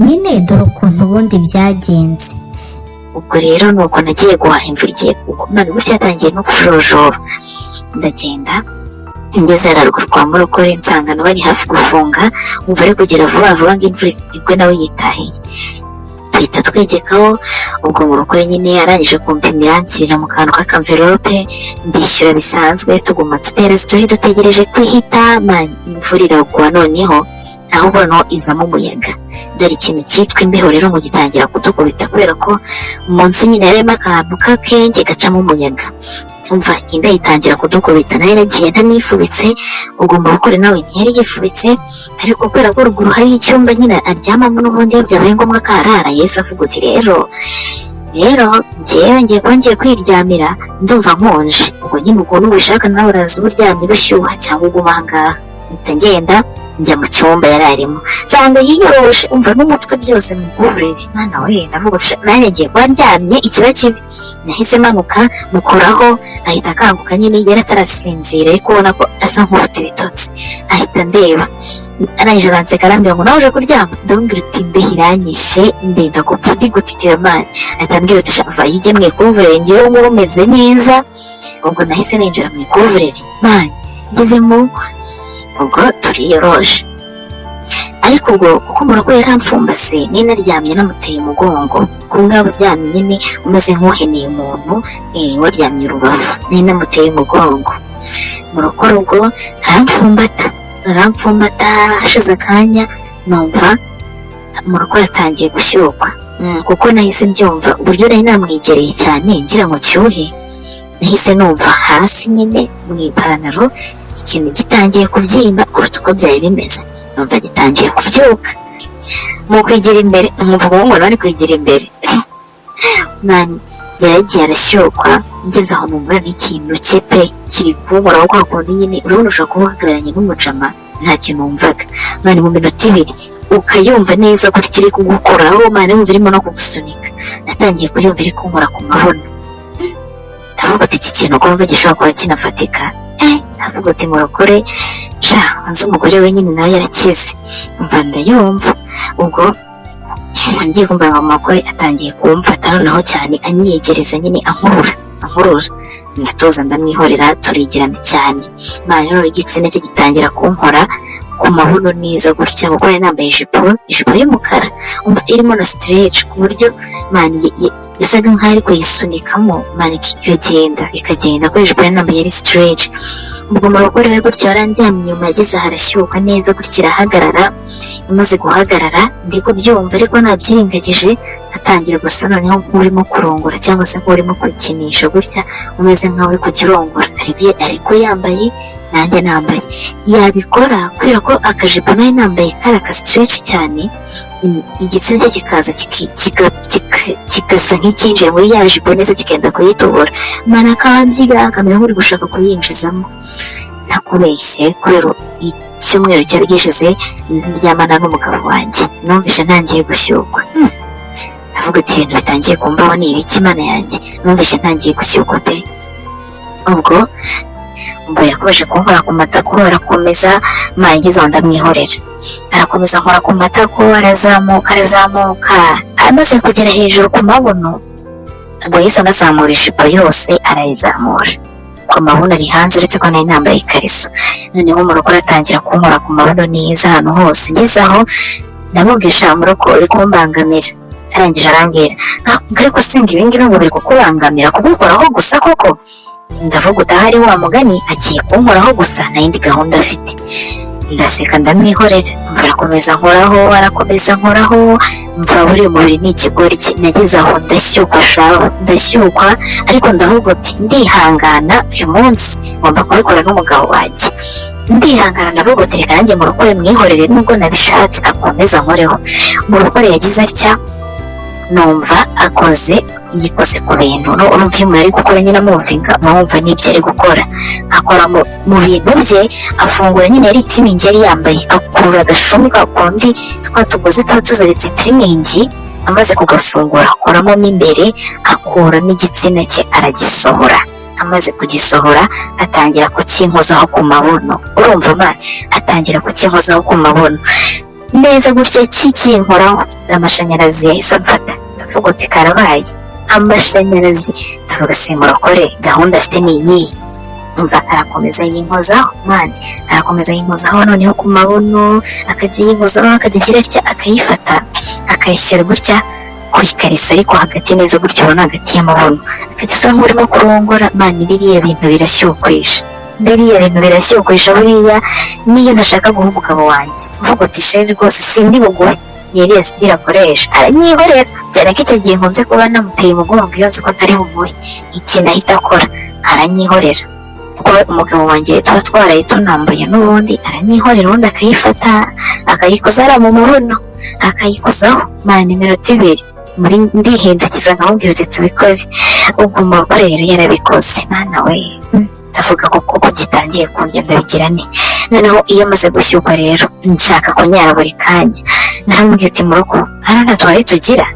Nyine dore ukuntu ubundi byagenze. Ubwo rero nuko nagiye guhaha, imvura igiye kugwa, none gutya yatangiye no kujojoba. Ndagenda, ngeze haruguru kwa Murokore, nsanga nawe ari hafi gufunga. Umva, ari kugira vuba vuba ngo imvura igwe nawe yitahiye. Tuhita twegekaho. Ubwo Murokore nyine arangije kumpimira, anshyirira mu kantu k'akamverope, ndishyura bisanzwe, tuguma dutera story dutegereje kwihita. Man, imvura iragwa noneho, ahubwo noneho izamo umuyaga. Dore ikintu cyitwa imbeho rero ngo gitangira kudukubita, kubera ko munsi nyine harimo akantu k'akenge gacamo umuyaga. Umva, imbeho itangira kudukubita. Nayo nagiye ntanifubitse, ubwo Murokore nawe ntiyari yifubitse, ariko kubera ko ruguru hari icyumba nyine aryamamo n'ubundi iyo byabaye ngombwa ko aharara, yahise avuga uti: "Rero rero njyewe ngiye kuba ngiye kwiryamira, ndumva nkonje. Ubwo nyine ubwo nubishaka nawe uraza uba uryamye bushyuha cyangwa uguma aha ngaha." Mpita ngenda njya mu cyumba yari arimo, nsanga yiyoroshe, umva, n'umutwe byose mu ikuvureri. Mwana we, ndavuga uti: "Nanjye ngiye kuba ndyamye ikiba kibi." Nahise manuka mukoraho, ahita akanguka. Nyine yari atarasinzira, ariko ubona ko asa nk'ufite ibitotsi. Ahita ndeba, arangije aranseka, arambwira ngo: "Nawe uje kuryama?" Ndamubwira uti: "Imbeho iranyishe, ndenda gupfa, ndi gutitira." Man, ahita ambwira uti: "Vayo ujye mu ikuvureri, ngewe ngubu umeze neza." Ubwo nahise ninjira mu ikuvureri. Man, ngezemo ubwo turiyoroshe, ariko ubwo kuko Murokore yaramfumbase, nari naryamye namuteye umugongo, kumwe waba uryamye nyine umeze nk'uheneye umuntu, waryamye urubavu. Nari namuteye umugongo. Murokore ubwo aramfumbata, aramfumbata. Hashize akanya numva Murokore atangiye gushyukwa. Kuko nahise mbyumva uburyo nari namwegereye cyane ngira ngo nshyuhe, nahise numva hasi nyine mu ipantaro ikintu gitangiye kubyimba kuruta uko byari bimeze. Numva gitangiye kubyuka mu kwegera imbere, nkumva umuhungu nawe ari kwegera imbere. Man, yaragiye arashyukwa, ngeze aho numva n'ikintu cye pe kiri kunkoraho. Kwa kundi nyine urabona ushobora kuba uhagararanye n'umujama nta kintu wumvaga, man, mu minota 2 ukayumva neza ko kiri kugukoraho. Man, wumva irimo no kugusunika. Natangiye kuyumva iri kunkora ku mabuno. Ndavuga ati: "Iki kintu ko numva gishobora kuba kinafatika?" Ndavuga uti: "Murokore sha, nzi umugore we nyine nawe yarakize." Umva, ndayumva. Ubwo ngiye kumva ngo Murokore atangiye kumfata noneho cyane, anyegereza nyine, ankurura, ankurura. Ndatuza, ndamwihorera, turegerana cyane. Man, noneho igitsina cye gitangira kunkora ku mabuno neza gutya, kuko nari nambaye ijipo y'umukara, umva, irimo na stretch, ku buryo man yasaga nkaho ari kuyisunikamo. Man, ikagenda, ikagenda, kuko ijipo yari nambaye yari stretch. Ubwo Murokore we gutya warandyamye inyuma, yageze aha arashyukwa neza gutya, irahagarara. Imaze guhagarara, ndi kubyumva ariko nabyirengagije, atangira gusa noneho nk'urimo kurongora cyangwa se nk'urimo kwikinisha gutya, umeze nkaho uri kukirongora, ariko yambaye, nanjye nambaye. Yabikora, kubera ko akajipo nari nambaye kari aka stretch cyane, igitsina cye kikaza kigasa nk'icyinjiye muri ya jipo neza, kikenda kuyitobora. Man, akabyiga, akamera nk'uri gushaka kuyinjizamo. Ntakubeshye, kubera icyumweru cyari gishize ndyamana n'umugabo wanjye, numvise ntangiye gushyukwa. Ndavuga uti: "Ibintu bitangiye kumbaho ni ibiki, Mana yanjye?" Numvise ntangiye gushyukwa pe. Ubwo yakomeje kunkora ku matako, arakomeza. Man, ngeze aho ndamwihorera, arakomeza nkora ku matako, arazamuka, arazamuka. Amaze kugera hejuru ku mabuno, ubwo yahise anazamura ijipo yose, arayizamura ku mabuno ari hanze, uretse ko nari nambaye ikariso. Noneho Murokore atangira kunkora ku mabuno neza ahantu hose. Ngeze aho ndamubwira: "Sha Murokore, uri kumbangamira." Arangije arambwira ngo: "Ariko singa ibi ngibi ngo biri kukubangamira kugukoraho gusa koko?" Ndavuga utahari wa mugani, agiye kunkoraho gusa, nta yindi gahunda afite. Ndaseka, ndamwihorera. Mva, arakomeza nkoraho, arakomeza nkoraho. Mva, buriya umubiri ni ikigoryi. Nageze aho ndashyukwa shaho, ndashyukwa, ariko ndavuga uti: "Ndihangana, uyu munsi ngomba kubikora n'umugabo wanjye." Ndihangana, ndavuga uti: "Reka nanjye Murokore mwihorere, nubwo nabishatse akomeza nkoreho." Murokore yagize atya, numva akoze, yikoze ku bintu. No urumva iyo umuntu ari gukora nyine amuvinga, uba wumva n'ibyo ari gukora. Akora mu bintu bye, afungura nyine, yari itiriningi yari yambaye, akurura agashumi ka kundi twa tugozi tuba tuziritse itiriningi. Amaze kugafungura, akoramo mo imbere, akuramo igitsina cye, aragisohora. Amaze kugisohora, atangira kukinkozaho ku mabuno. Urumva man, atangira kukinkozaho ku mabuno. Neza gutya kikinkoraho, amashanyarazi yahise amfata. Ndavuga uti karabaye, amashanyarazi. Ndavuga se murokore gahunda afite ni iyihe? Umva, arakomeza yinkozaho, man, arakomeza yinkozaho noneho ku mabuno, akajya yinkozaho, akajya agira atya akayifata, akayishyira gutya ku ikariso, ariko hagati neza gutya, ubona hagati y'amabuno, akajya asa nk'urimo kurongora. Man, biriya bintu birashyukwisha, biriya bintu birashyukwisha. Buriya niyo ntashaka guha umugabo wanjye, mvuga uti chéri, rwose sindi buguhe, ni iriya style akoresha, aranyihorera cyane ko icyo gihe nkunze kuba namuteye umugongo. Iyo nzi ko ntari bumuhe, ikintu ahita akora aranyihorera, kuko umugabo wanjye tuba twaraye tunambuye n'ubundi, aranyihorera, ubundi akayifata akayikoza ariya mu mabuno, akayikozaho, man, iminota 2 muri ndihindukiza nkamubwira uti tubikore. Ubwo umugore rero yarabikoze, mwana we. Ndavuga ko kuko gitangiye kundya, ndabigira nti noneho iyo amaze gushyukwa rero nshaka kunyara buri kanya. Naramubwira uti mu rugo hano nta twari tugira?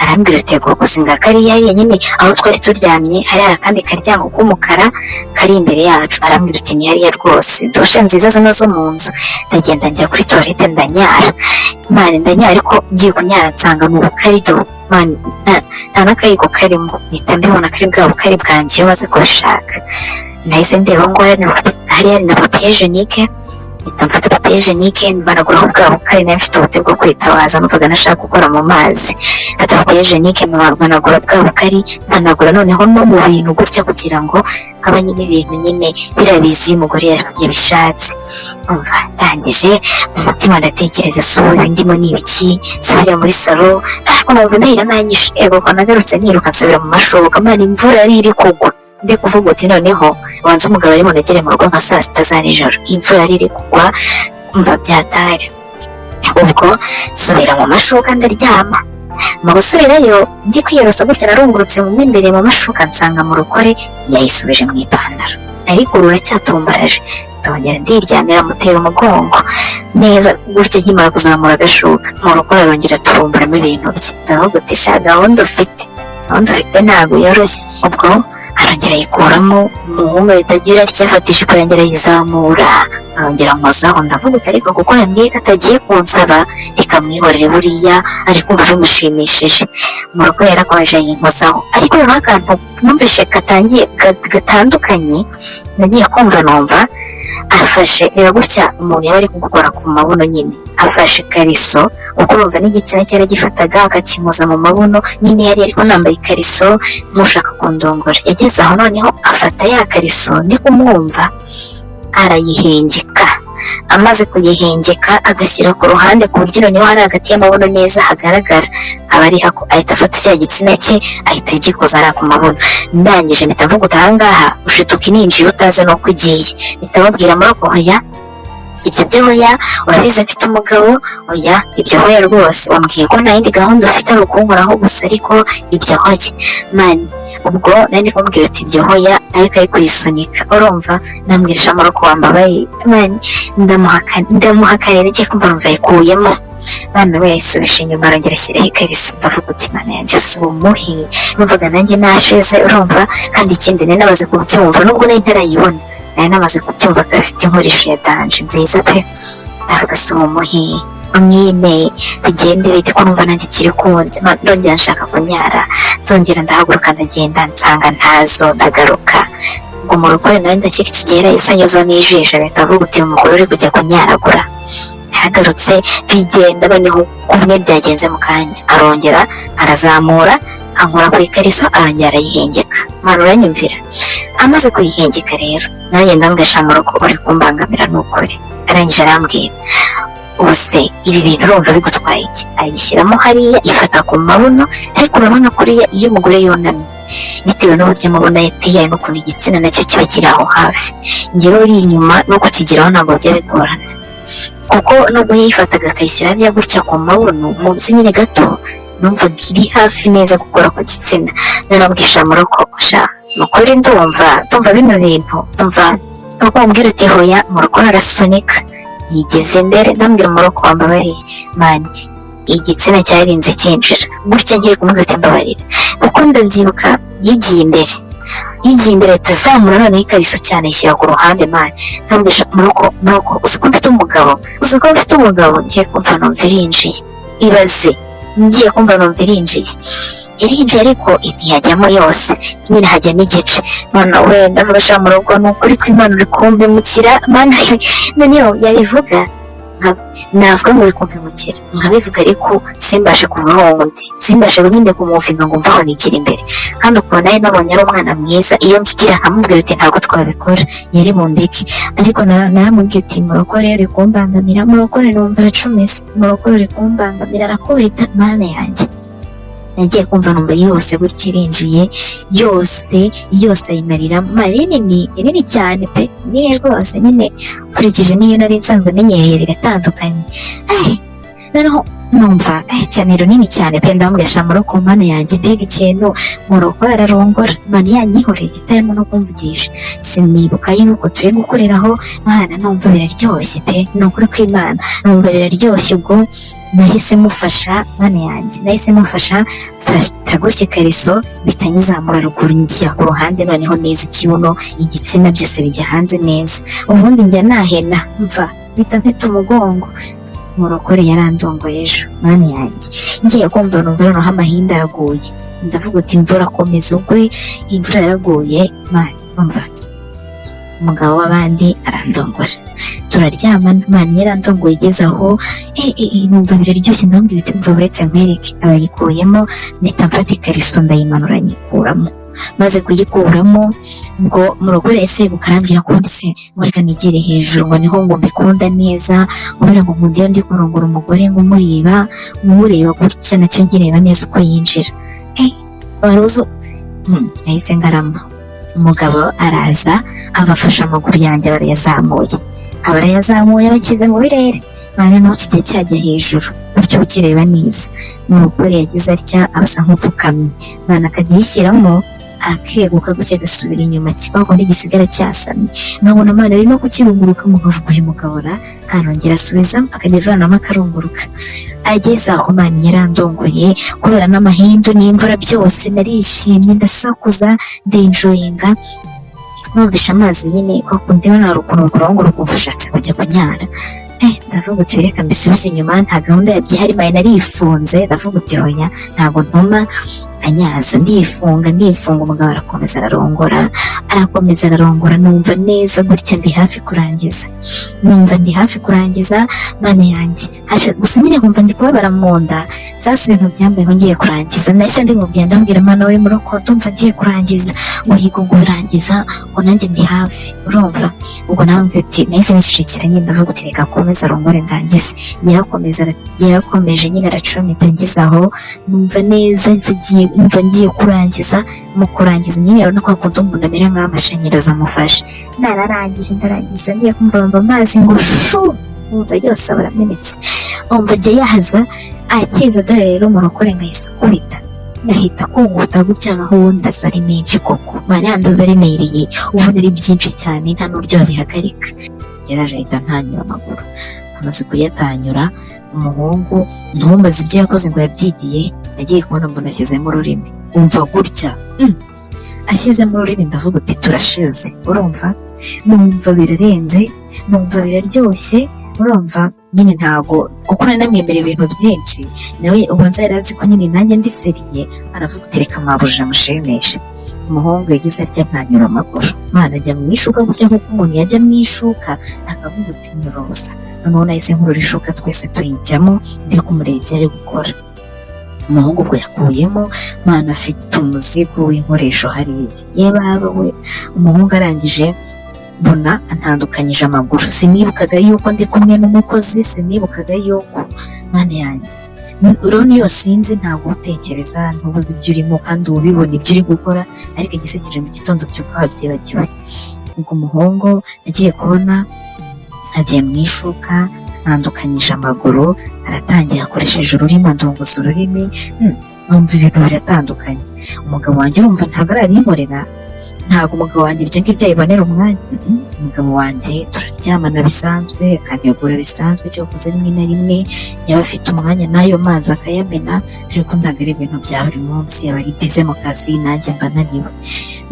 Arambwira uti yego, gusa kariya hariya nyine aho twari turyamye hari akandi karyango k'umukara kari imbere yacu. Arambwira uti ni hariya rwose, douche nziza zino zo mu nzu. Ndagenda njya kuri toilette, ndanyara, man, ndanyara, ariko ngiye kunyara nsanga ni ubukarido, man, nta n'akayiko karimo. Mpita mbibona kari bwa bukari bwanjye. Iyo maze kubishaka nahise ndeba ngo hari hari na papier hygiénique, mpita mfata papier hygiénique mbanaguraho bwa bukari. Nari mfite ubute bwo kwitabaza, numvaga nashaka gukora mu mazi. Mfata papier hygiénique mbanagura bwa bukari, mbanagura noneho no mu bintu gutya kugira ngo ngabanyemo ibintu nyine birabizi iyo umugore yabishatse. Umva, ndangije mu mutima ndatekereza: si ubu ndimo ni ibiki? Nsubira muri salon, ariko numva ndahira nanyishe. Ego ko nagarutse niruka, nsubira mu mashuka, man, imvura yari iri kugwa. Ndi kuvuga uti noneho wanze umugabo arimo nagere mu rugo nka saa 6 za nijoro, imvura yari iri kugwa. Umva, byatari ubwo nsubira mu mashuka ndaryama. Mu gusubirayo ndi kwiyorosa gutya, narungurutse mu imbere mu mashuka, nsanga mu rukore yayisubije mu ipantaro, ariko ruracyatumbaraje. Ndongera ndiryamira, mutera umugongo neza gutya. Nkimara kuzamura agashuka, mu rukore arongera turumburamo ibintu bye. Ndavuga uti sha, gahunda ufite ntabwo yoroshye. Ubwo arongera ayikuramo, umuhungu ahita agira atya afata ijipo yanjye arayizamura, arongera nkozaho. Ndavuga uti ariko kuko yambwiye ko atagiye kunsaba, reka mwihorere, buriya ari kumva bimushimishije. Mu rugo yarakomeje yinkozaho, ariko noneho akantu numvishe katangiye gatandukanye, nagiye kumva numva afashe, reba gutya umuntu yaba ari kugukora ku mabuno nyine, afashe ikariso, kuko urumva n'igitsina cye yaragifataga akakinkoza mu mabuno nyine, yari ariko nambaye ikariso nk'ushaka kundongora. Yageze aho noneho afata ya kariso, ndi kumwumva arayihengeka. Amaze kuyihengeka agashyira ku ruhande, ku buryo noneho hari hagati y'amabuno neza hagaragara, aba ari hako ahita afata cya gitsina cye, ahita agikoza ariya ku mabuno. Ndangije mpita mvuga uti ahangaha ushituka ininjiye utazi n'uko ugiye. Mpita mubwira muri uko: hoya, ibyo byo hoya, urabizi mfite umugabo, oya, ibyo hoya rwose. Wambwiye ko nta yindi gahunda ufite ari ukunkoraho gusa, ariko ibyo hoya, man. Ubwo nari ndi kumubwira uti ibyo hoya, ariko ari kuyisunika. Urumva, ndambwirisha amaboko, wambabaye, man, ndamuhakanira. Ngiye kumva numva yikuyemo bana we, yayisubije inyuma, arongera ashyiraho ikariso. Ndavuga uti mana yanjye, si umuhe? Numvaga nanjye nashize, urumva. Kandi ikindi nari namaze kubyumva, nubwo nari ntarayibona, nari namaze kubyumva ko afite inkoresho ya danger nziza pe. Ndavuga si umuhe, mwime, bigende bite ko numva nanjye kiri kundya? Ndongera nshaka kunyara, ndongera ndahaguruka, ndagenda, nsanga ntazo, ndagaruka. Ngo mu rukore nawe ndakeka icyo gihe yahise anyuzamo ijisho, agahita avuga uti uyu mugore uri kujya kunyaragura. Yaragarutse, bigenda noneho kumwe byagenze mu kanya, arongera arazamura, ankora ku ikariso, arongera arayihengeka. Mwana, uranyumvira? Amaze kuyihengeka rero nanjye ndamubwira: mu rugo uri kumbangamira ni ukuri. Arangije arambwira: ubuse ibi bintu urumva bigutwaye iki? Ayishyiramo hariya, ifata ku mabuno, ariko urabona kuriya iyo umugore yunamye, bitewe n'uburyo amabuno ye ateye, hari n'ukuntu igitsina nacyo kiba kiri aho hafi, njyewe uri inyuma no kukigeraho ntabwo bijya bigorana, kuko nubwo yayifataga akayishyira hariya gutya ku mabuno munsi nyine gato, numvaga iri hafi neza gukora ku gitsina. Narabwisha amaboko: sha, ni ukuri ndumva bino bintu, ndumva uko umbwira uti hoya. Mu rugo arasunika yigeze imbere. Ndambwira amaboko: wambabariye, man. Igitsina cyarinze cyinjira gutya nkiri kumubwira uti mbabarira, kuko ndabyibuka yigiye imbere. Yigiye imbere ahita azamura noneho ikariso cyane, ayishyira ku ruhande. Man, ndamubwisha muroko, muroko, uzi ko mfite umugabo, uzi ko mfite umugabo. Ngiye kumva numva irinjiye. Ibaze, ngiye kumva numva irinjiye, irinjiye, ariko ntiyajyamo yose nyine, hajyamo igice. None wenda ndavuga: "Sha mu rugo, ni ukuri kw'Imana uri kumpemukira." Mana, noneho yabivuga, navuga ngo uri kumpemukira, nkabivuga, ariko simbashe kuva aho ndi, simbashe nyine kumuvinga ngo mvaho nigira imbere. Kandi ukuntu nari nabonye ari umwana mwiza, iyo mbwira nkamubwira uti ntabwo twabikora, yari bundeke. Ariko naramubwiye uti: "Murokore, uri kumbangamira." Murokore numva aracumise, murokore uri kumbangamira, arakubita. Mana yanjye, nagiye kumva numva yose gutya irinjiye yose yose, ayimariramo. Nini ni nini cyane pe, nini rwose nyine, ukurikije n'iyo nari nsanzwe menyereye biratandukanye. Noneho numva cyane runini cyane pe. Ndamubwira: "Muroko, Mana yanjye, mbega ikintu!" Murokore ararongora, Mana, yanyihoreye itarimo no kumvugisha. Sinibuka yuko turi gukoreraho. Mana, numva biraryoshye pe, ni ukuri kw'Imana numva biraryoshye. Ubwo nahise mufasha, Mana yanjye, nahise mufasha, mfata gutya ikariso, mpita nyizamura ruguru, nyishyira ku ruhande. Noneho neza ikibuno, igitsina, byose bijya hanze neza. Ubundi njya nahena mva mpita mpita umugongo. Murokore yarandongoye ejo. Mana yanjye, ngiye kumva numva noneho amahinda araguye. Ndavuga uti: "Imvura komeza ugwe." Imvura yaraguye. Mana, umva, umugabo w'abandi arandongora, turaryamana. Mana, yarandongoye igeze aho numva biraryoshye. Ndamubwira uti: "Mva, uretse nkwereke." Abayikuyemo, mpita mfata ikariso ndayimanura, nyikuramo. Maze kuyikuramo, ubwo murokore ese arambwira ko se ngo reka nigere hejuru, ngo niho ngo mbikunda neza, kubera ngo nkunda iyo ndi kurongora umugore ngo umureba, umureba gutya, nacyo nkireba neza uko yinjira. Wari uzi? Nahise ngarama. Umugabo araza, abafashe amaguru yanjye barayazamuye, aba arayazamuye, abashyize mu birere. Noneho kijya cyajya hejuru gutyo ukireba neza. Murokore yagize atya asa nk'upfukamye, mwana, akajya yishyiramo, akeguka gutya, agasubira inyuma, kwa kundi gisigara cyasamye. Nkabona amana ari no kukirunguruka. Mukavuga uyu mugabo ra, arongera asubizamo, akajya avanamo, akarunguruka. Ageze aho, Mana, yarandongoye kubera n'amahindu n'imvura byose. Narishimye, ndasakuza, ndenjoyinga. Numvisha amazi nyine kwa kundi hano hari ukuntu bakurongora ukumva ushatse kujya kunyara. Ndavuga uti: "Reka mbisubize inyuma." Nta gahunda yabyihari maye, narifunze. Ndavuga uti: "Hoya, ntabwo ntuma anyaza." Ndifunga, ndifunga. Umugabo arakomeza ararongora, arakomeza ararongora. Numva neza gutya ndi hafi kurangiza, numva ndi hafi kurangiza. Mana yanjye, gusa nyine nkumva ndi kubabara mu nda. Sasa ibintu byambayeho ngiye kurangiza, nahise mbimubwira, ndamubwira: "Mana we, muroko, ndumva ngiye kurangiza." Ngo yigo, ngo urangiza, ngo nanjye ndi hafi. Urumva ubwo nawe mbwira uti, nahise nicecekera nyine. Ndavuga uti: "Reka akomeze arongore ndangize." Yarakomeza, yarakomeje nyine, aracomita. Ngeze aho numva neza nsigiye, numva ngiye kurangiza. Mu kurangiza nyine urabona ko hakunda umuntu amera nk'aho amashanyarazi amufashe. Nararangije, ndarangiza. Ngiye kumva numva amazi ngo shu, numva yose aba aramenetse. Umva ajya yaza akiza. Dore rero umurokore ngahise akubita, ngahita kunguta gutya, naho ubundi aza ari menshi koko. Mwana, yandaza aremereye, ubona ari byinshi cyane, nta n'uburyo wabihagarika. Yaraje ahita ntanyura amaguru. Amaze kuyatanyura, umuhungu ntumbaze ibyo yakoze ngo yabyigiye. Nagiye kubona mbona ashyizemo ururimi, umva gutya, ashyizemo ururimi. Ndavuga uti: "Turashize." Urumva, numva birarenze, numva biraryoshye. Urumva nyine ntago, kuko nari namwemereye ibintu byinshi, nawe ubanza yari azi ko nyine nanjye ndi sérieux. Aravuga uti: "Reka mabuja mushimishe." Umuhungu yagize atya ntanyura amaguru. Mwana, ajya mu ishuka gutya, nk'uko umuntu yajya mu ishuka, akavuga uti: "Nyorosa." Noneho nahise nkurura ishuka, twese tuyijyamo, ndi kumureba ibyo ari gukora. Umuhungu ubwo yakuyemo, mwana, afite umuzigo w'inkoresho hariya. Ye baba we! Umuhungu arangije, mbona antandukanyije amaguru. Sinibukaga yuko ndi kumwe n'umukozi, sinibukaga yuko, Mana yanjye, urabona iyo sinzi ntabwo utekereza, ntubuze ibyo urimo kandi uba ubibona ibyo uri gukora, ariko igisekeje mu gitondo byuka wabyibagiwe. Ubwo umuhungu nagiye kubona agiye mu ishuka, ntandukanyije amaguru, aratangiye akoresheje ururimi, andunguza ururimi. Numva ibintu biratandukanye. Umugabo wanjye urumva ntabwo arabinkorera. Ntabwo umugabo wanjye ibyo ngibyo yabibonera umwanya. Umugabo wanjye turaryamana bisanzwe, akantegura bisanzwe, cyakoze rimwe na rimwe yaba afite umwanya n'ayo mazi akayamena, ariko ntabwo ari ibintu bya buri munsi. Aba ari busy mu kazi, nanjye mba naniwe.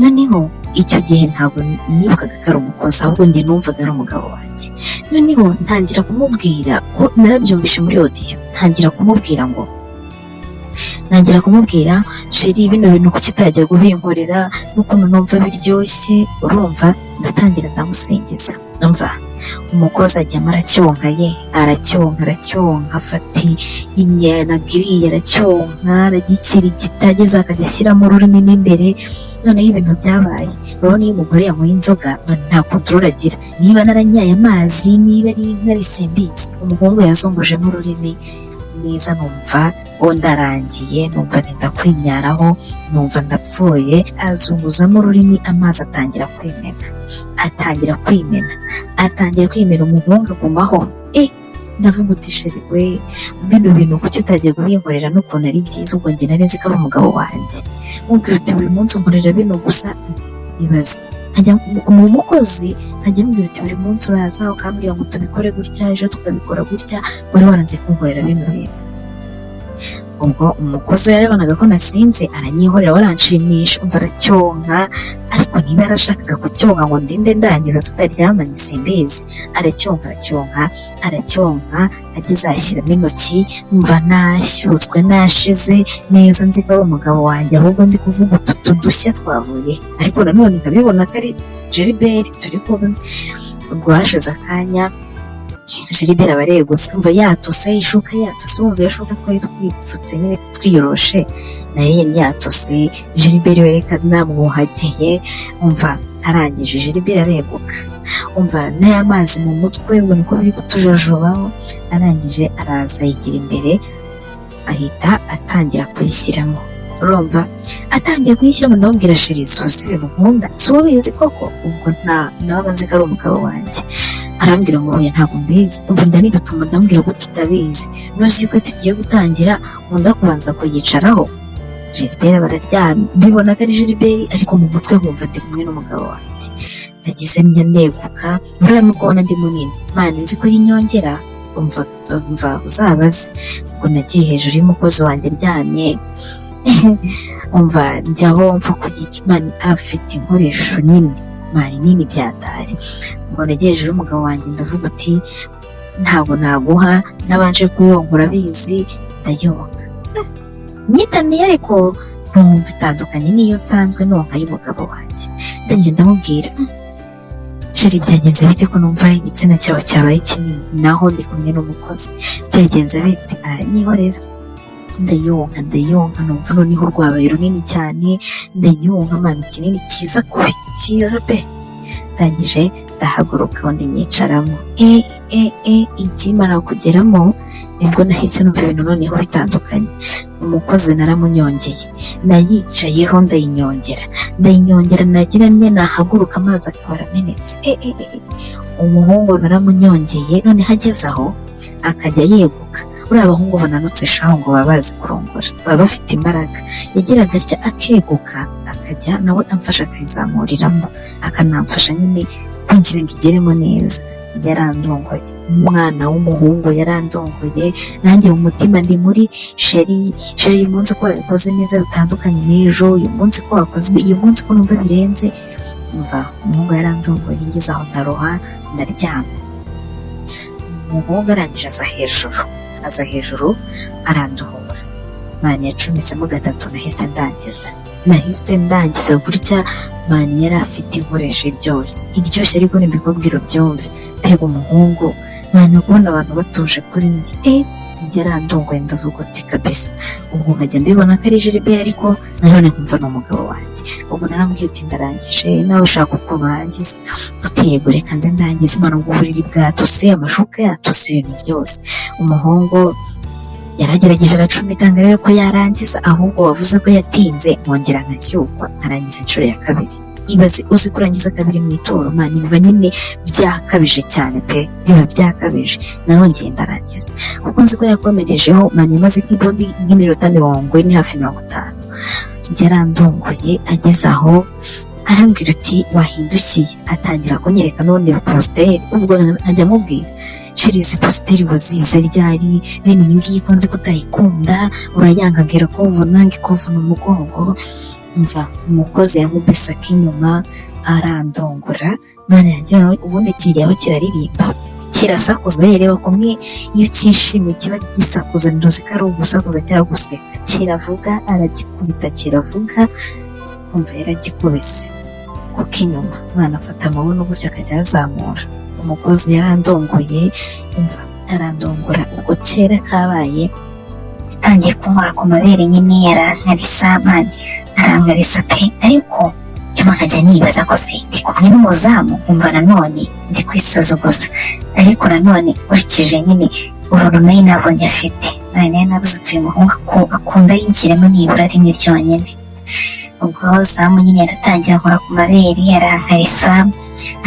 Noneho icyo gihe ntabwo nibukaga ko ari umukozi, ahubwo njye numvaga ari umugabo wanjye. Noneho ntangira kumubwira ko narabyumvishe muri audio, ntangira kumubwira ngo, ntangira kumubwira: "Chéri, bino bintu kuki utajya kubinkorera, n'ukuntu numva biryoshye?" Urumva, ndatangira ndamusingiza. Umva, umukozi ajyamo aracyonka ye, aracyonka, aracyonka, afata inyana giriya aracyonka, aragikirigita, ageze akajya ashyiramo ururimi mo imbere. Noneho ibintu byabaye, urabona iyo umugore yanyweye inzoga nta control agira, niba naranyaye amazi, niba ari inka, simbizi. Umuhungu yazungujemo ururimi neza, numva uwo ndarangiye, numva nenda kwinyaraho, numva ndapfuye. Azunguzamo ururimi, amazi atangira kwimena, atangira kwimena, atangira kwimena, umuhungu agumaho. Ndavuga uti: "Chéri we, bino bintu kuki utajya kubinkorera, n'ukuntu ari byiza?" Ubwo njye nari nzi ko ari umugabo wanjye. Mubwira uti: "Buri munsi unkorera bino gusa." Ibaze, nkajya mu mukozi, nkajya mubwira uti: "Buri munsi uraza ukambwira ngo tubikore gutya, ejo tukabikora gutya, wari waranze kunkorera bino bintu." Ubwo umukozi yarebonaga ko nasinze, aranyihorera, waranshimisha. Umva, aracyonka, ariko niba yarashakaga kucyonka ngo ndinde ndangiza tutaryamanye, simbizi. Aracyonka, aracyonka, aracyonka, ageze ashyiramo intoki, mva nashyutswe, nashize neza, nzi ko ari umugabo wanjye, ahubwo ndi kuvuga utu tudushya twavuye, ariko nanone nkabibona ko ari Gilbert turi kumwe. Ubwo hashize akanya, Gilbert aba aregutse, umva, yatose, ishuka yatose. Wumva iyo shuka twari twipfutse nyine, twiyoroshe, nayo yari yatose. Gilbert we reka namwuhagiye. Umva, arangije Gilbert areguka, umva n'aya mazi mu mutwe ngo niko biri kutujojobaho. Arangije araza yigira imbere, ahita atangira kuyishyiramo. Urumva, atangiye kuyishyiramo, ndamubwira: "Chéri, suzi ibintu nkunda, si ubizi koko?" Ubwo nta nabaga nzi ko ari umugabo wanjye. Arambwira ngo: "Oya, ntabwo mbizi." Umva, ndanidutuma, ndamubwira ko tutabizi, nuzi ko tugiye gutangira nkunda kubanza kuyicaraho. Gilbert bararyamye, mbibona ko ari Gilbert, ariko mu mutwe nkumva ndi kumwe n'umugabo wanjye. Nagize njya neguka, murabona kubona ndi munini mani, nzi ko yinyongera. Umva, umva, uzabaze. Ubwo nagiye hejuru y'umukozi wanjye aryamye, umva, njyaho mpfa kugira mani afite inkoresho nini mani, nini byatari. Ubwo nagiye hejuru y'umugabo wanjye, ndavuga uti: "Ntabwo naguha nabanje kuyonkora." Abizi, ndayonka nyitamiye, ariko numva itandukanye n'iyo nsanzwe nonka y'umugabo wanjye. Ndangije ndamubwira: "Chéri, byagenze bite ko numva igitsina cyawe cyabaye kinini, naho ndi kumwe n'umukozi? Byagenze bite?" Aranyihorera, ndayonka, ndayonka, numva noneho rwabaye runini cyane. Ndayonka mani, kinini cyiza kubi, cyiza pe. Ndangije ndahaguruka, undi nyicaramo. E e e, ikimara kugeramo nibwo nahise numva ibintu noneho bitandukanye. Umukozi naramunyongeye, nayicayeho ndayinyongera, ndayinyongera, nagira nye nahaguruka amazi akaba aramenetse. E e e, umuhungu naramunyongeye, noneho ageze aho akajya yeguka. Buriya abahungu bananutse shaho ngo baba bazi kurongora, baba bafite imbaraga. Yagiraga atya akeguka, akajya nawe amfasha akayizamuriramo, akanamfasha nyine kugira ngo igeremo neza. Yarandongoye, umwana w'umuhungu yarandongoye. Nanjye mu mutima ndi muri: "Chéri, chéri, uyu munsi ko wabikoze neza bitandukanye n'ejo, uyu munsi ko wakoze, uyu munsi ko numva birenze." Umva, umuhungu yarandongoye, ngeze aho ndaroha, ndaryama. Umuhungu arangije aza hejuru, aza hejuru aranduhura mani, yacumisemo gatatu, nahise ndangiza, nahise ndangiza gutya mani. Yari afite inkoresho iryoshye, iryoshye, ariko nimbikubwira ubyumve. Mbega umuhungu mani, kubona abantu batuje kuriya! Yarandongoye, ndavuga uti kabisa. Ubwo nkajya mbibona ko ari Gilbert, ariko nanone nkumva ni umugabo wanjye. Ubwo naramubwiye uti: "Ndarangije, nawe ushaka ukuntu urangiza." Uti: "Yego, reka nze ndangize." Imana, ubwo uburiri bwatose, amashuka yatose, ibintu byose. Umuhungu yaragerageje aracumita ngo arebe ko yarangiza, ahubwo wavuze ko yatinze, nkongera nkashyukwa, nkarangiza inshuro ya kabiri. Ibaze, uzi kurangiza kabiri mu ituro mani? Biba nyine byakabije cyane pe, biba byakabije. Narongeye ndarangiza, kuko nzi ko yakomerejeho mani, maze nk'ibundi nk'iminota 40, hafi 50. Yarandongoye, ageze aho Arambwira uti wahindukiye, atangira kunyereka n'ubundi posture. Ubwo nkajya amubwira: "Chéri, izi posture wazize ryari? Bene iyi ngiyi ko nzi ko utayikunda, urayanga?" Ambwira ko nange kuvuna umugongo. Mva umukozi yankubise ak'inyuma, arandongora. Mana yanjye, ubundi kijyaho kiraririmba, kirasakuza. Reba kumwe iyo cyishimye kiba gisakuza, ntuzi ko ari ugusakuza cyangwa guseka. Kiravuga, aragikubita kiravuga. Umva, yaragikubise kuko inyuma umwana afata amabuno gutya akajya ayazamura. Umukozi yarandongoye, umva, arandongora. Ubwo kera kabaye, yatangiye kunkora ku mabere nyine, arankarisa man, arankarisa pe. Ariko nyuma nkajya nibaza ko se ndi kumwe n'umuzamu, nkumva nanone ndi kwisuzuguza. Ariko nanone nkurikije nyine uruntu nari nabonye afite, nari nabuze utuye umuhungu akunda yinshyiremo nibura rimwe ryonyine. Ubwo zamu nyine yaratangiye akora ku mabere, arankarisa.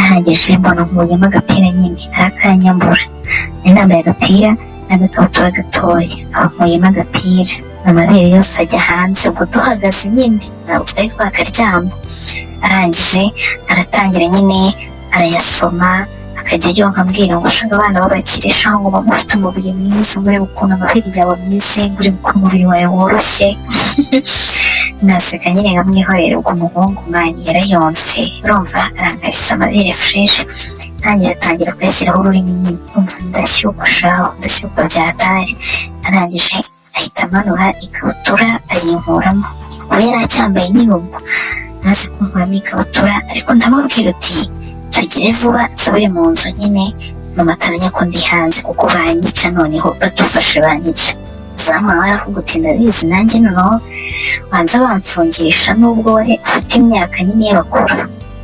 Arangije mbona nkuyemo agapira nyine, arakanyambura. Nari nambaye agapira n'agakabutura gatoya, aba nkuyemo agapira, amabere yose ajya hanze. Ubwo duhagaze nyine, ntabwo twari twakaryama. Arangije aratangira nyine arayasoma, akajya yonka, ambwira ngo ushaka abana b'abakire sha, ngo mama ufite umubiri mwiza, ngo urebe ukuntu amabere yawe ameze, ngo urebe ukuntu umubiri wawe woroshye. Naseka nyine nkamwihorera. Ubwo umuhungu man yarayonse, urumva, arangarisa amabere fresh, ntangira atangira kuyashyiraho ururimi nyine. Umva, ndashyukwa shaho, ndashyukwa byatari. Arangije ahita amanura ikabutura, ayinkuramo. Ubu yari acyambaye nyine. Ubwo amaze kunkuramo ikabutura, ariko ndamubwira uti tugire vuba nsubire mu nzu nyine, mama atamenya ko ndi hanze, kuko banyica. Noneho badufashe banyica. Zamu nawe aravuga uti ndabizi nanjye, noneho banza bamfungisha nubwo wari ufite imyaka nyine y'abakuru.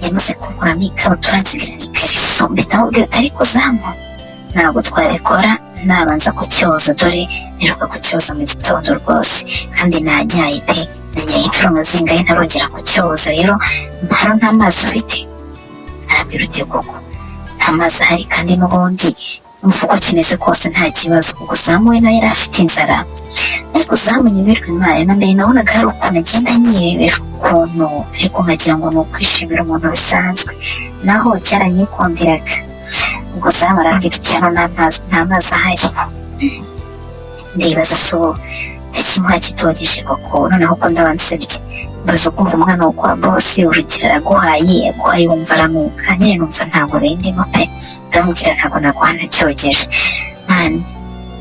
Yamaze kunkuramo ikabutura, nsigarana ikariso. Mpita mubwira ati ariko zamu, ntabwo twabikora nabanza kucyoza, dore mperuka kucyoza mu gitondo rwose, kandi nanyaye pe, nanyaye inshuro nka zingahe ntarongera kucyoza. Rero hano nta mazi ufite? Arabwira uti koko nta mazi ahari, kandi n'ubundi umva uko kimeze kose nta kibazo. Ubwo zamu we nawe yari afite inzara, ariko zamu nyemerwe imana na mbere nabonaga hari ukuntu agenda anyirebesha ukuntu, ariko nkagira ngo ni ukwishimira umuntu bisanzwe, naho cyaranyikundiraga. Ubwo zamu arambwira uti hano nta mazi ahari. Ndibaza so ndakimuha kitogeje koko? Noneho ko ndaba nsebye, mbaza kumva umwana wo kwa boss, urugero araguhaye, aguhaye wumva aranuka nyine. Numva ntabwo bindimo pe. Ndamubwira ntabwo naguha ntacyogeje man.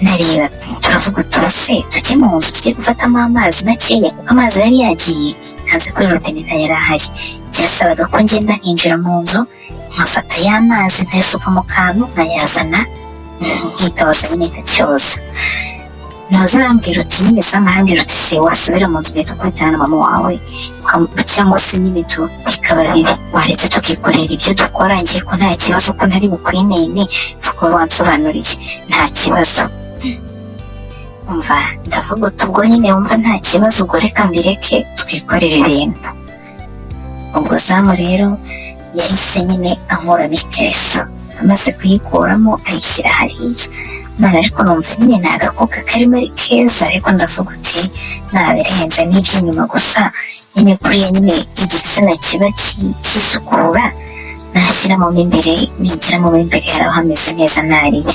Ndareba, turavuga utuse tujye mu nzu, tujye gufatamo amazi makeya, kuko amazi yari yagiye hanze kuri robine, ntayari ahari. Byasabaga ko ngenda nkinjira mu nzu, nkafata ya mazi, nkayasuka mu kantu, nkayazana, nkitabaza nyine nkacyoza. Ntuza arambwira uti nyine, Sam arambwira uti se wasubira mu nzu ugahita ukubitana na mama wawe, cyangwa se nyine tu bikaba bibi, waretse tukikorera ibyo dukora? Ngiye ko nta kibazo, ko ntari bukwinene, pfa kuba wansobanuriye, nta kibazo. Umva, ndavuga uti ubwo nyine wumva nta kibazo, ubwo reka mbireke twikorere ibintu. Ubwo zamu rero yahise nyine ankuramo ikariso. Amaze kuyikuramo ayishyira hariya mwana, ariko numva nyine ni agakuka karimo ari keza, ariko ndavuga uti nabirenze n'iby'inyuma gusa nyine, kuriya nyine igitsina kiba kisukura, nashyiramo mo imbere, nigiramo mo imbere haraba hameze neza ntaribi.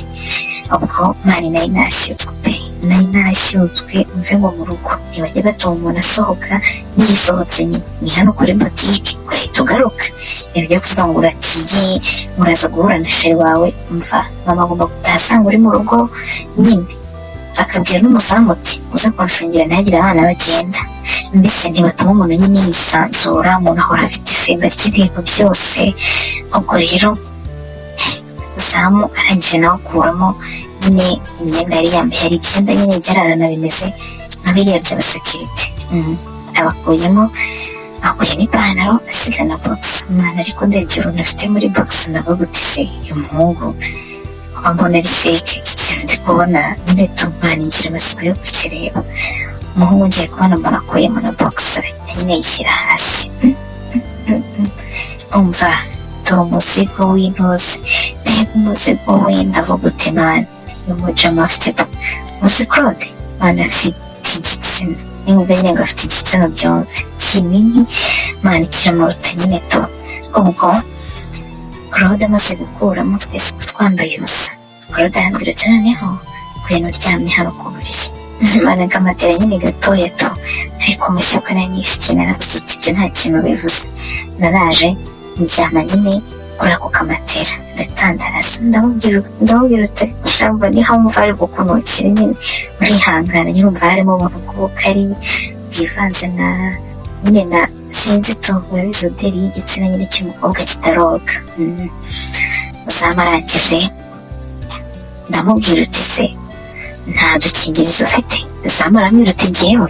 Ubwo man nari nashyutswe pe, nari nashyutswe. Mve ngo mu rugo ntibajya batuma umuntu asohoka, nisohotse nyine ni hano kuri botike ugahita ugaruka. Ibintu byo kuvuga ngo uragiye, uraza guhura na chéri wawe, mva mama agomba gutaha asanga uri mu rugo nyine, akabwira n'umuzamu uti uze kunshungira ntihagire abana bagenda. Mbese ntibatuma umuntu nyine yisanzura, umuntu ahora afite ifemba ry'ibintu byose. Ubwo rero zamu arangije nawe akuramo nyine imyenda yari yambaye, hari ibyenda nyine byararana bimeze nka biriya by'abasekirite, abakuyemo, akuyemo ipantaro, asiga na boxer. Umwana ariko ndebye uruntu afite muri boxer, ndavuga uti se uyu muhungu mbona ari fake? Iki kintu ndi kubona nyine tumana ngira amatsiko yo kukireba. Umuhungu ngiye kubona mbona akuyemo na boxer nyine, yishyira hasi. Umva, dore umuzigo w'intuzi, mbega umuzigo we! Ndavuga uti man, uyu mujama afite, uzi Claude, man afite igitsina. Nubwo nyine ngo afite igitsina byombi kinini, man, kiramuruta nyine tu. Ubwo Claude amaze gukuramo, twese twambaye ubusa, Claude arambwira ati: "Noneho ngwino uryamye hano ku buriri." Man, akamatera nyine gatoya tu, ariko mushyuka nari nifitiye, naravuze uti ibyo nta kintu bivuze. Naraje ndyama nyine kuri ako kamatera, ndatandaraza, ndamubwira uti: "Ushamba niho wumva ari gukunukira nyine, urihangana nyine." Umva, harimo ubuntu bw'ubukari bwivanze na nyine na sinzi tu, urabizi odeur y'igitsina nyine cy'umukobwa kitaroga. Zamu arangije, ndamubwira uti: "Se nta dukingirizo ufite?" Zamu arambwira uti: "Njyewe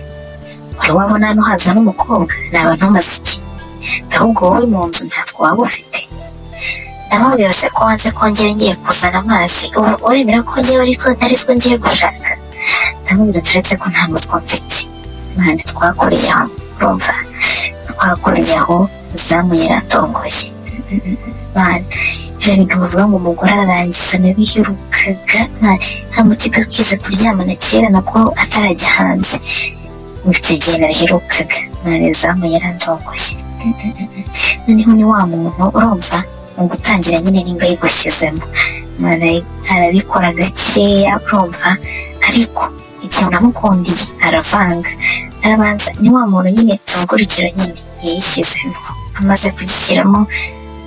wari wabona hano haza n'umukobwa naba ntumaze iki? Ahubwo wowe mu nzu ntatwo waba ufite?" Ndamubwira: "Se ko wanze ko ngewe ngiye kuzana amazi, ubu uremera ko ngewe ariko arizwo ngiye gushaka?" Ndamubwira: "Turetse ko nta mutwe mfite." Man, twakoreye aho, urumva, twakoreye aho, Zamu yaratongoye. Man, ibyo bintu bavuga ngo umugore ararangiza nabiherukaga. Man, nta mutipe twize kuryamana kera nabwo atarajya hanze, icyo gihe nabiherukaga. Man, Zamu yarandongoye. Noneho ni wa muntu, urumva, mu gutangira nyine nimba yigushyizemo, man, arabikora gakeya, urumva, ariko igihe namukundiye aravanga, arabanza. Ni wa muntu nyine, tuvuga urugero nyine yayishyizemo, amaze kugishyiramo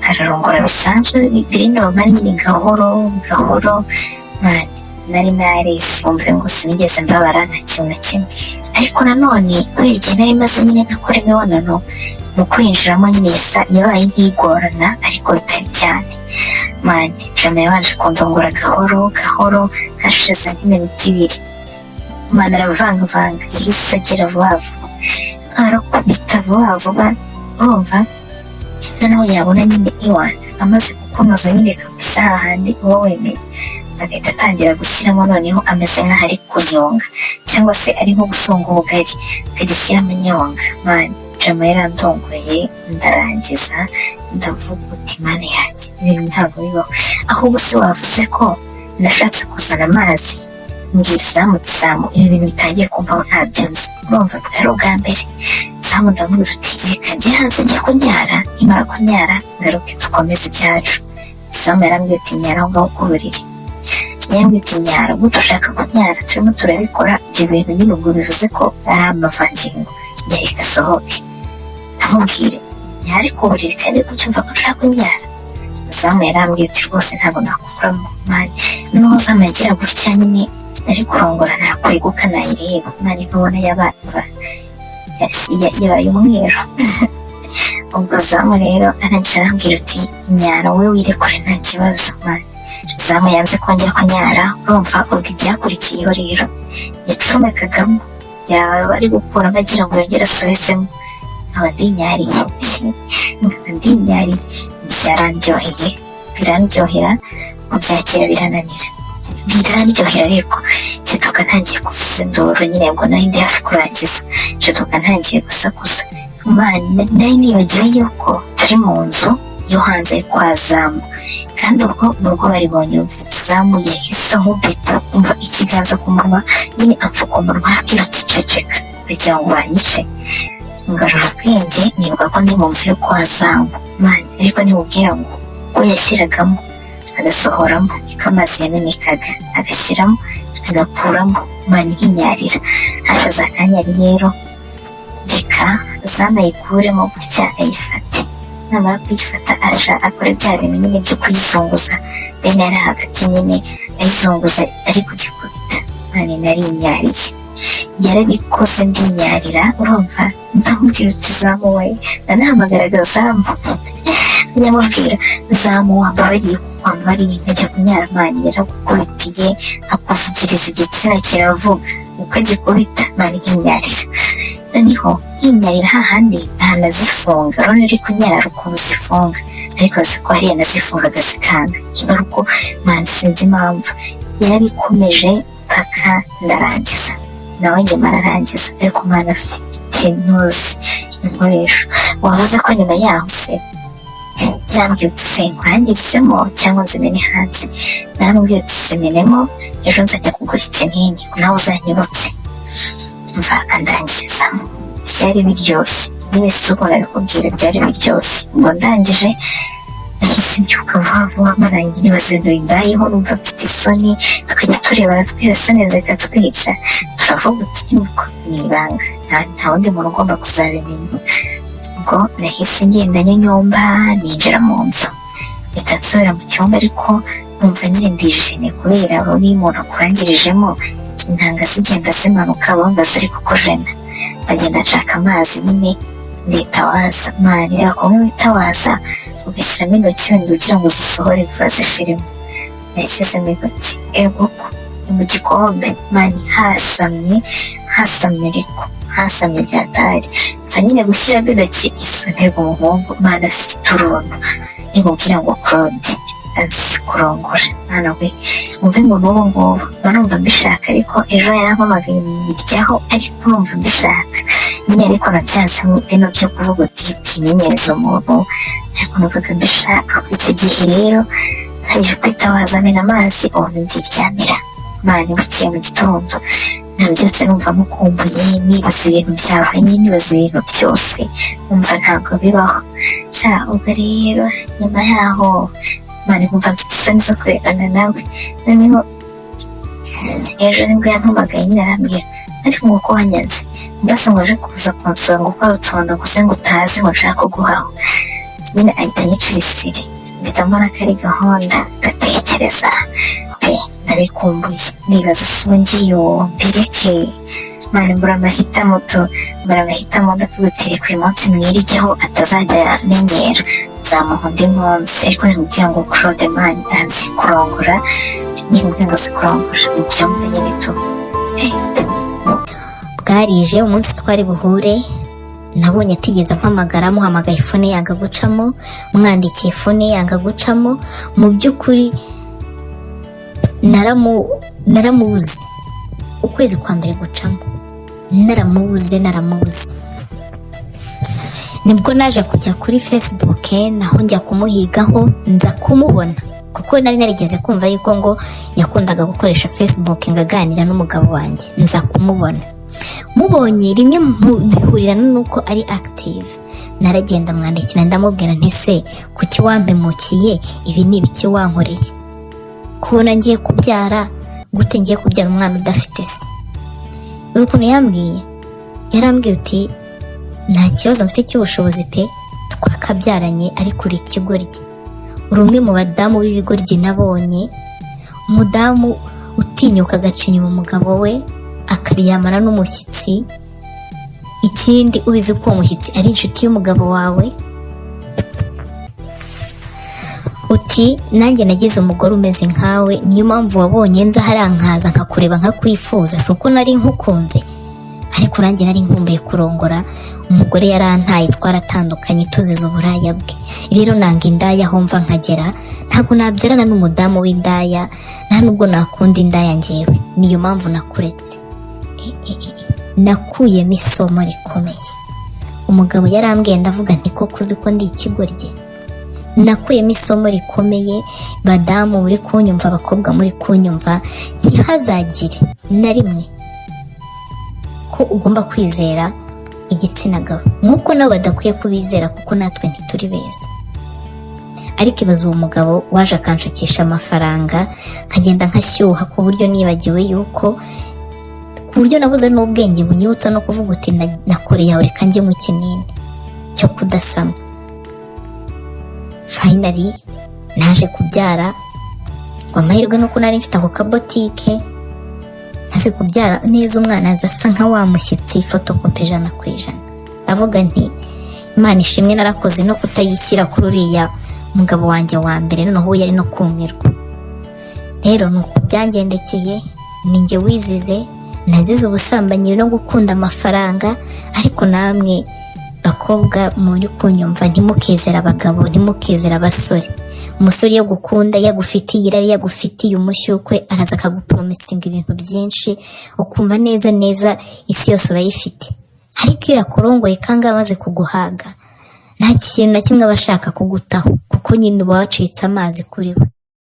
ararongora bisanzwe, biri normal nyine, gahoro gahoro. Man, nari narese, wumve ngo sinigeze mbabara, nta kintu na kimwe. Ariko nanone kubera igihe nari maze nyine ntakora imibonano, mu kwinjiramo nyine yabaye nk'igorana, ariko bitari cyane. Man, Jama yabanje kundongora gahoro gahoro, hashize nk'iminota 2, man, aravangavanga, yahise agira vuba vuba, arakubita vuba vuba, urumva. Noneho yabona nyine iwana amaze kukunoza nyine kabisa, hahandi uba wemeye, agahita atangira gushyiramo, noneho ameze nk'aho ari kunyonga cyangwa se ari nko gusonga ubugari, akagishyiramo inyonga. Man, Jama yarandongoye, ndarangiza, ndavuga uti: "Mana yanjye, ibintu ntabwo bibaho." Ahubwo se wavuze ko nashatse kuzana amazi, mbwira Zamu: "Zamu, ibi bintu bitangiye kumvaho ntabyo nzi." Urumva, bwari ubwa mbere. Zamu ndamubwira uti: "Reka njye hanze njye kunyara, nimara kunyara ngaruke dukomeze ibyacu." Zamu yarambwiye uti: "Nyara aho ngaho ku buriri." Yarambwiye uti: "Nyara gute? Ushaka kunyara turimo turabikora ibyo bintu nyine, ubwo bivuze ko ari amavangingo, yareka asohoke." Ndamubwire nyare ku buriri kandi kubyumva ko nshaka kunyara. Zamu yarambwiye ati: "Rwose ntabwo nakuramo." Man, noneho Zamu yagira gutya nyine ari kurongora, nakweguka nayireba, man, nkabona yabaye umweru. Ubwo Zamu rero arangije arambwira uti: "Nyara wowe wirekure, nta kibazo." Man, Zamu yanze ko njya kunyara, urumva. Ubwo ibyakurikiyeho rero, yacomekagamo, yaba ari gukuramo agira ngo yongere asubizemo, nkaba ndinyariye, nkaba ndinyariye. Byarandyoheye, birandyohera, kubyakira birananira, birandyohera, ariko nshiduka ntangiye kuvuza induru nyine. Ngo nari ndi hafi kurangiza, nshiduka ntangiye gusakuza. Man, nari nibagiwe yuko turi mu nzu yo hanze kwa Zamu, kandi ubwo mu rugo bari bonyumva. Zamu yahise ankubita, umva, ikiganza ku munwa nyine, apfuka umunwa, arabwira uti: "Ceceka kugira ngo banyice." Ngarura ubwenge, nibuka ko ndi mu nzu yo kwa Zamu. Man, ariko nimubwira ngo uko yashyiragamo agasohoramo niko amazi yamenekaga, agashyiramo agakuramo, man, nkinyarira. Hashize akanya rero, reka Zamu ayikuremo gutya ayifate, namara kuyifata asha akora bya bintu nyine byo kuyizunguza, bene ari hagati nyine ayizunguza ari kugikubita. Man, narinyariye, yarabikoze ndinyarira, urumva. Ndamubwira uti: "Zamu we." Ndanahamagaraga Zamu, ndamubwira: "Zamu, wambabariye, wambabariye nkajya kunyara?" Man, yaragukubitiye akuvugiriza igitsina kiravuga uko agikubita. Man, nkinyarira, noneho nkinyarira hahandi ntanazifunga. Urabona uri kunyara ukuntu zifunga, ariko ko hariya nazifungaga zikanga ingaruko. Man, sinzi impamvu yarabikomeje mpaka ndarangiza, nawe njye mararangiza. Ariko umwana afite ntuzi inkoresho. Wavuze ko nyuma yaho se yarambwiye uti: "Se nkurangirizemo cyangwa nzimene hanze?" Naramubwiye uti: "Zimenemo, ejo nzajya kugura ikinini nawe uzanyibutse." Mva andangirizamo, byari biryoshye nyine, si uko nabikubwira, byari biryoshye. Ngo ndangije nahise mbyuka vuba vuba, marangiye nibaza ibintu bimbayeho, numva mfite isoni, tukajya turebana twese isoni zikatwica. Turavuga uti nuko ni ibanga, nta wundi muntu ugomba kuzabimenya. Ubwo nahise ngenda nyonyomba ninjira mu nzu, mpita nsubira mu cyumba, ariko numva nyine ndijimye kubera buri umuntu akurangirijemo intanga zigenda zimanuka, bumva ziri kukujena. Ndagenda nshaka amazi nyine nditawaza. Man, reba kumwe witawaza ugashyiramo intoki wenda ugira ngo uzisohore vuba zishiremo, nashyizemo intoki, ego ko ni mu gikombe. Man, hasamye hasamye, ariko hasamye byatari. Mfa nyine gushyiramo intoki isonega umuhungu. Man, afite uruntu, nikubwira ngo Claude azi kurongora. Mwana we, umve ngo n'ubu ngubu mba numva mbishaka, ariko ejo yarampamagaye mwiryaho, ariko numva mbishaka nyine, ariko nabyanze bino byo kuvuga uti timenyereza umuntu, ariko numvaga mbishaka. Icyo gihe rero ntangije kwitabaza, amena amazi, ubundi ndiryamira. Man, bukeye mu gitondo nabyutse numva mukumbuye, nibaza ibintu byawe nyine, nibaza ibintu byose, numva ntabwo bibaho sha. Ubwo rero nyuma yaho, man, nkumva mfite isoni zo kurebana nawe. Noneho ejo nibwo yampamagaye nyine, arambwira ariko ngo ko wanyanze, mbese ngo aje kuza kunsura, ngo ukora utuntu naguze ngo utazi, ngo nshaka kuguhaho nyine, ahita anyicira isiri. Mpita mbona ko ari gahunda, ndatekereza pe, ndabikumbuye, nibaza se ubu ngiyo mbireke? Man, mbura amahitamo tu, mbura amahitamo. Ndavuga uti reka uyu munsi mwirigeho atazajya amenyera, nzamuha undi munsi. Ariko nimubwira ngo Claude, man, azi kurongora, nimubwira ngo azi kurongora mubyumve nyine tu. Bwarije umunsi twari buhure, nabonye atigeze ampamagara. Muhamagaye phone yanga gucamo, mwandikiye phone yanga gucamo. Mu by'ukuri naramubuze. Ukwezi kwa mbere gucamo naramubuze, naramubuze. Nibwo naje kujya kuri Facebook, naho njya kumuhigaho, nza kumubona, kuko nari narigeze kumva yuko ngo yakundaga gukoresha Facebook ngo aganira n'umugabo wanjye. Nza kumubona, mubonye rimwe bihurirana n'uko ari active. Naragenda mwandikira, ndamubwira nti: "Se kuki wampemukiye? Ibi ni ibiki wankoreye? Kubona ngiye kubyara gute, ngiye kubyara umwana udafite se?" Uzi ukuntu yambwiye? Yarambwiye uti: "Nta kibazo mfite cy'ubushobozi pe, twakabyaranye, ariko uri ikigoryi, uri umwe mu badamu b'ibigoryi nabonye. Umudamu utinyuka agaca inyuma umugabo we akaryamana n'umushyitsi, ikindi ubizi ko uwo mushyitsi ari inshuti y'umugabo wawe." Uti: "Nanjye nagize umugore umeze nkawe, niyo mpamvu wabonye nza hariya nkaza nkakureba nkakwifuza. Si uko nari nkukunze, ariko nanjye nari nkumbuye kurongora. Umugore yarantaye, twaratandukanye tuzize uburaya bwe. Rero nanga indaya aho mva nkagera. Ntabwo nabyarana n'umudamu w'indaya, nta nubwo nakunda indaya ngewe. Niyo mpamvu nakuretse." Nakuyemo isomo rikomeye. Umugabo yarambwiye, ndavuga nti: "Koko uzi ko ndi ikigoryi?" Nakuyemo isomo rikomeye. Badamu muri kunyumva, abakobwa muri kunyumva, ntihazagire na rimwe ko ugomba kwizera igitsina gabo, nk'uko nabo badakwiye kubizera, kuko natwe ntituri beza. Ariko ibaze uwo mugabo waje akanshukisha amafaranga, nkagenda nkashyuha ku buryo nibagiwe yuko, ku buryo nabuze n'ubwenge bunyibutsa no kuvuga uti nakoreye aho, reka njye mu kinini cyo kudasama. Finally naje kubyara, ngo amahirwe nuko nari mfite ako kabotike, maze kubyara neza, umwana aza asa nka wa mushyitsi, fotokopi 100%. Ndavuga nti: "Imana ishimwe, narakoze no kutayishyira kuri uriya mugabo wanjye wa mbere, noneho yari no kumirwa." Rero ni uko byangendekeye, ni njye wizize, nazize ubusambanyi no gukunda amafaranga. Ariko namwe bakobwa muri kunyumva, ntimukizere abagabo, ntimukizere abasore. Umusore iyo agukunda, yagufitiye irari, yagufitiye umushyukwe, araza akagupromisinga ibintu byinshi, ukumva neza neza isi yose urayifite. Ariko iyo yakurongoye kandi amaze kuguhaga, nta kintu na kimwe aba ashaka kugutaho, kuko nyine uba wacitse amazi kuri we.